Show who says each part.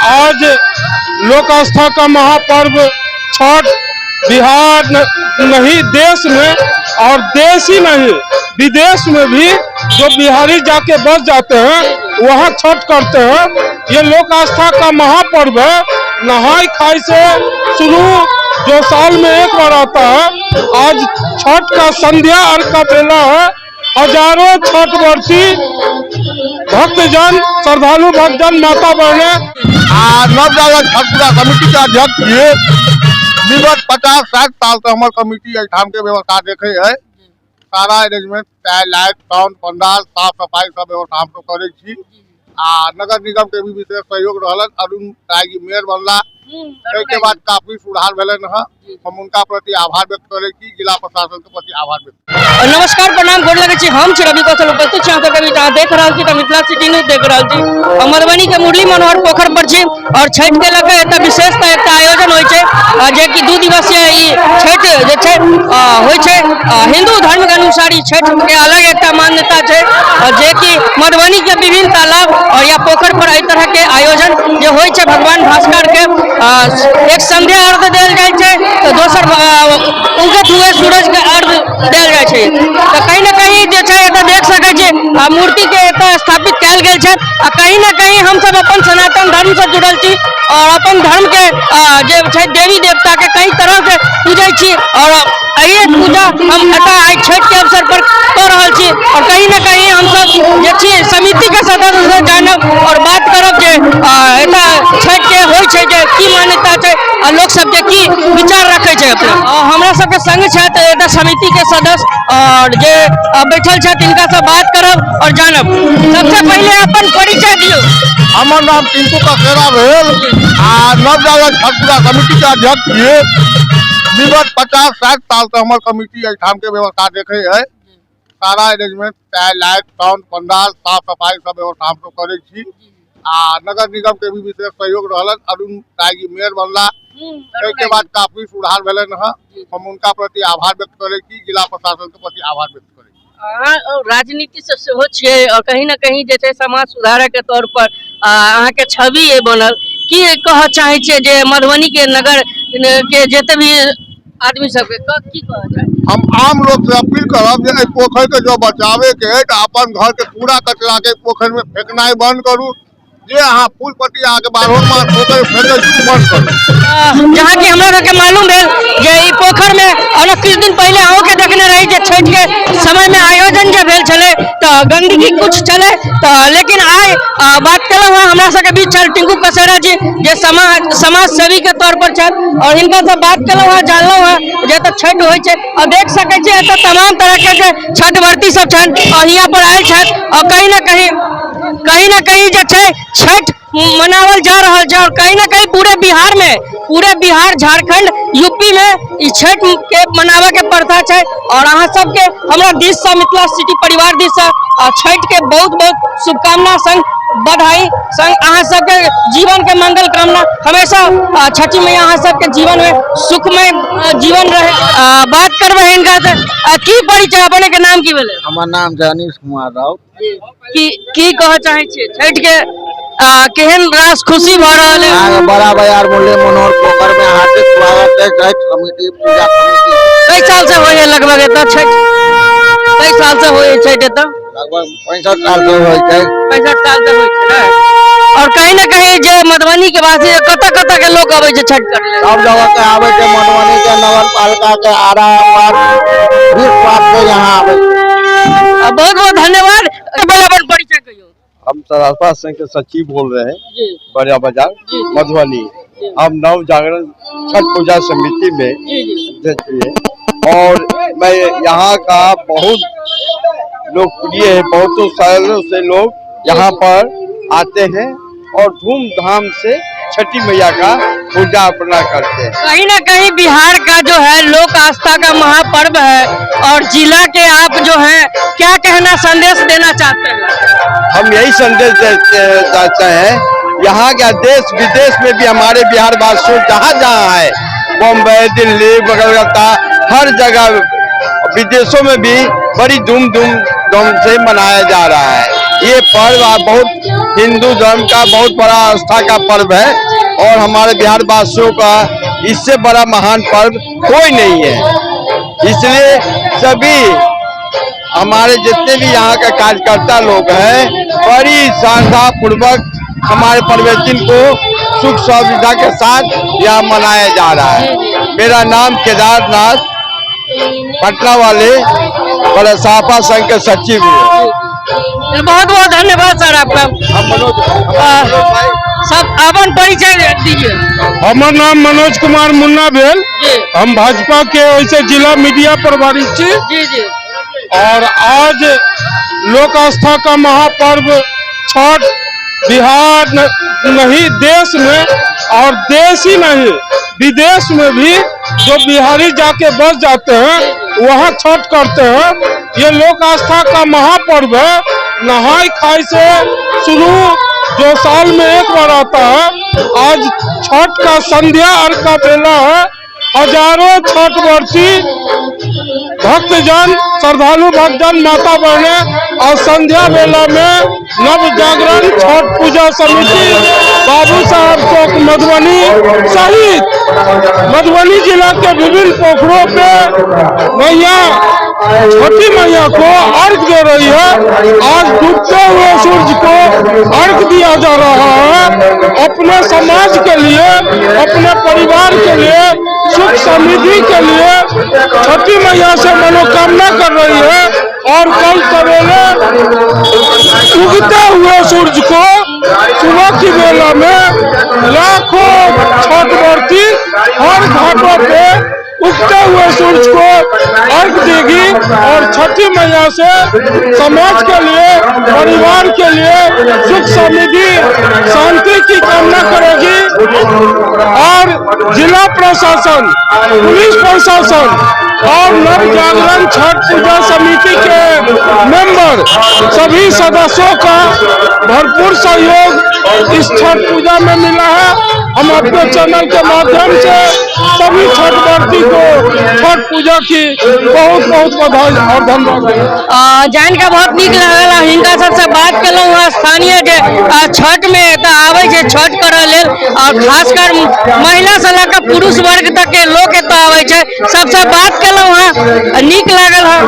Speaker 1: आज लोक आस्था का महापर्व छठ बिहार नहीं देश में, और देश ही नहीं विदेश में भी जो बिहारी जाके बस जाते हैं वहाँ छठ करते हैं। ये लोक आस्था का महापर्व है। नहाय खाय से शुरू जो साल में एक बार आता है। आज छठ का संध्या अर्घ का बेला है। हजारों छठ व्रती भक्तजन, श्रद्धालु भक्तजन, माता बहने
Speaker 2: आ नवजागरण छठ पूजा समिति के अध्यक्ष छियै। विगत 50-60 साल से हमर कमिटी एहिठाम के व्यवस्था देखे है। सारा अरेंजमेंट, चाहे लाइट, साउंड, पंडाल, साफ सफाई सब व्यवस्था हमसब करै छी। आ नगर निगम के भी विशेष सहयोग रहलन। अरुण राय जी मेयर बनला, ताहिके बाद काफी सुधार भेलन हँ। हम उनका प्रति आभार व्यक्त करै छी, जिला प्रशासन के प्रति आभार व्यक्त।
Speaker 3: नमस्कार, प्रणाम, गोर लगै छी। हम छी रवि कौशल, उपस्थित छी अहाँ सबके बीच। अहाँ देख रहल छी तऽ मिथिला सिटी न्यूज देख रहल छी हम मधुबनी के मुरली मनोहर पोखर पर छी और छठि के लऽ कऽ एतऽ विशेषतः एकटा आयोजन होइ छै जेकि 2 दिवसीय ई छठि जे छै होइ छै। हिंदू धर्म के अनुसार ई छठि के अलग एकटा मान्यता छै जेकि मधुबनी के विभिन्न तालाब और या पोखर पर एहि तरह के आयोजन जे होइ छै। भगवान भास्कर के एक संध्या अर्घ देल जाइ छै तऽ दोसर उगत हुए सूरज के अर्घ देल जाइ छै। तऽ कहीं ना कहीं जे छै एतऽ देख सकै छी मूर्ति के एतऽ स्थापित कयल गेल छै आ कहीं ना कहीं हमसब अपन सनातन धर्म से जुड़ल छी और अपन धर्म के जे छै देवी देवता के कई तरह से पूजै छी और एहि पूजा हम एतऽ आइ छठि के अवसर पर कऽ रहल छी। और कहीं ना कहीं हमसब जे छी समिति के सदस्य से जानब और बात करब जे एतऽ छठि के होइ छै जे की मान्यता छै आ लोक सबके की विचार रखै छै अपना। हमरा सबके संग छथि एतऽ समिति के सदस्य और जे बैठल छथि, हिनका से बात करब और जानब। सबसे पहिले अपन परिचय दियौ।
Speaker 2: हमर नाम टिंकू कसेरा भेल आ नवजागरण छठ पूजा समिति के अध्यक्ष छियै। विगत 50-60 साल से हमर कमिटी एहिठाम के व्यवस्था देखे है। सारा अरेंजमेंट, चाहे लाइट, साउंड, पंडाल, साफ सफाई सब व्यवस्था हमसब करै छी। आ नगर निगम के भी विशेष सहयोग रहलन। अरुण राय जी मेयर बनला, ताहिके बाद काफी सुधार भेलन हँ। हम उनका प्रति आभार व्यक्त करै छी, जिला प्रशासन के प्रति आभार व्यक्त करै छी।
Speaker 3: अहाँ राजनीति से सेहो छियै और कहीं ना कहीं जे छै समाज सुधारक के तौर पर अहाँके छवि अइ बनल। की कहऽ चाहै छियै जे मधुबनी के नगर के जते भी आदमी सबके की कहऽ चाहै?
Speaker 2: हम आम लोग से अपील करब जे एहि पोखरि के जँ बचाबे के अइ तऽ अपन घर के कूड़ा कचरा के पोखरि में फेकनाइ बंद करू। जे अहाँ फूल पत्ती अहाँके बारहो मास पोखरि फेकै छी बंद करू।
Speaker 3: जहाँ कि हमरा सबके मालूम भेल जे ई पोखरि में और किछु दिन पहिले अहूँके देखने रही जे छठि के समय में आयोजन जे भेल छलै तऽ गंदगी कुछ छलै तऽ, लेकिन आइ बात केलहुँ हँ, हमरा सबके बीच छल टिंकू कसेरा जी जे समाज सेवी के तौर पर छथि और हिनका से बात केलहुँ हँ, जानलहुँ हँ जे एतऽ छठि होइ छै और देख सकै छियै एतऽ तमाम तरह के जे छठव्रती सब छथि और हियाँ पर आयल छथि और कहीं ना कहीं जे छै छठि मनावल जा रहल छै और कहीं ना कहीं पूरे बिहार में, पूरे बिहार, झारखंड, यूपी में ई छठि के मनावे के प्रथा छै। और अहाँ सबके हमरा दिस से, मिथिला सिटी परिवार दिस से छठि के बहुत बहुत शुभकामना संग बधाई संग अहाँ सबके जीवन के मंगल कामना। हमेशा छठी मैया अहाँ सबके जीवन में सुखमय जीवन रहे। बात करबै हिनका से। की परिचय, अपने के नाम की भेलै?
Speaker 4: हमर नाम छै अनीश कुमार राउत।
Speaker 3: की कहऽ चाहै छियै छठि के केहन रास खुशी भऽ रहल है?
Speaker 4: अहाँके बड़ा बाजार मुरली मनोहर पोखर में हार्दिक स्वागत है छठि समिति पूजा समिति।
Speaker 3: कई साल से होइ है लगभग एतऽ छठि? कई साल से होइ है छठि एतऽ?
Speaker 4: लगभग 65 साल से होइ छै।
Speaker 3: 65 साल से होइ छै ने? और कहीं ना कहीं जे मधुबनी के वासी कतऽ कतऽ के लोग अबै छै छठि करै लए?
Speaker 4: सब जगह के आबै छै, मधुबनी के, नगर पालिका के, आरा बीस पाँच के यहाँ आबै छै।
Speaker 3: बहुत बहुत धन्यवाद। पहले अपन परिचय कहियौ।
Speaker 5: हम सराफा संघ के सचिव बोल रहे हैं,
Speaker 3: जी।
Speaker 5: बड़ा बाजार मधुबनी। हम नव जागरण छठ पूजा समिति में अध्यक्ष हैं और मैं यहाँ का बहुत लोकप्रिय है। बहुतों सालों से लोग यहाँ पर आते हैं और धूमधाम से छठी मैया का पूजा अपना करते हैं।
Speaker 3: कहीं ना कहीं बिहार का जो है लोक आस्था का महापर्व है और जिला के आप जो हैं क्या कहना संदेश देना चाहते हैं?
Speaker 5: हम यही संदेश देते चाहते हैं, यहाँ का देश विदेश में भी हमारे बिहार वासियों जहाँ जहाँ है, बम्बई, दिल्ली, कलकत्ता, हर जगह विदेशों में भी बड़ी धूम धूम धूम से मनाया जा रहा है। ये पर्व बहुत हिंदू धर्म का बहुत बड़ा आस्था का पर्व है और हमारे बिहार वासियों का इससे बड़ा महान पर्व कोई नहीं है। इसलिए सभी हमारे जितने भी यहाँ के कार्यकर्ता लोग हैं बड़ी श्रद्धा पूर्वक हमारे परवेतिन को सुख सुविधा के साथ यहाँ मनाया जा रहा है। मेरा नाम केदारनाथ पटना वाले बड़साफा संघ के सचिव हुए।
Speaker 3: बहुत बहुत धन्यवाद सर आपका।
Speaker 5: हम मनोज भाई
Speaker 3: सब अपन परिचय दीजिए।
Speaker 1: हमर नाम मनोज कुमार मुन्ना भेल। हम भाजपा के ऐसे जिला मीडिया प्रभारी छी।
Speaker 3: जी जी।
Speaker 1: और आज लोक आस्था का महापर्व छठ बिहार नहीं देश में और देश ही नहीं विदेश में भी जो बिहारी जाके बस जाते हैं वहाँ छठ करते हैं। ये लोक आस्था का महापर्व है। नहाय खाय से शुरू जो साल में एक बार आता है, आज छठ का संध्या अर्घ का बेला है। हजारों छठ व्रती भक्तजन, श्रद्धालु भक्तजन, माता बहने और संध्या बेला में नव जागरण छठ पूजा समिति बाबू साहब चौक मधुबनी सहित मधुबनी जिला के विभिन्न पोखरों पे मैया छठी मैया को अर्घ दे रही है। आज डूबते हुए सूरज को अर्घ दिया जा रहा है। अपने समाज के लिए, अपने परिवार के लिए, सुख समृद्धि के लिए छठी मैया से मनोकामना कर रही है। और कल सवेरे उगते हुए सूरज को सुबह की बेला में लाखों छठ व्रती हर घाटों पे उगते हुए सूरज को अर्घ देगी और छठी मैया से समाज के लिए, परिवार के लिए सुख समृद्धि शांति की कामना करेगी। और जिला प्रशासन, पुलिस प्रशासन और नव जागरण छठ पूजा समिति के मेंबर सभी सदस्यों का भरपूर सहयोग इस छठ पूजा में मिला है। हम अपने चैनल के माध्यम से सभी छठ व्रती को छठ पूजा की बहुत बहुत बधाई और धन्यवाद।
Speaker 3: जान के बहुत नीक लागल। हिनका सबसे बात केलहुँ हँ। स्थानीय जे छठ में एतऽ आबै छै छठ करऽ लेल और खासकर महिला से लऽ कऽ पुरुष वर्ग तक के लोक एतऽ आबै छै, सबसे बात केलहुँ हँ, नीक लागल हँ।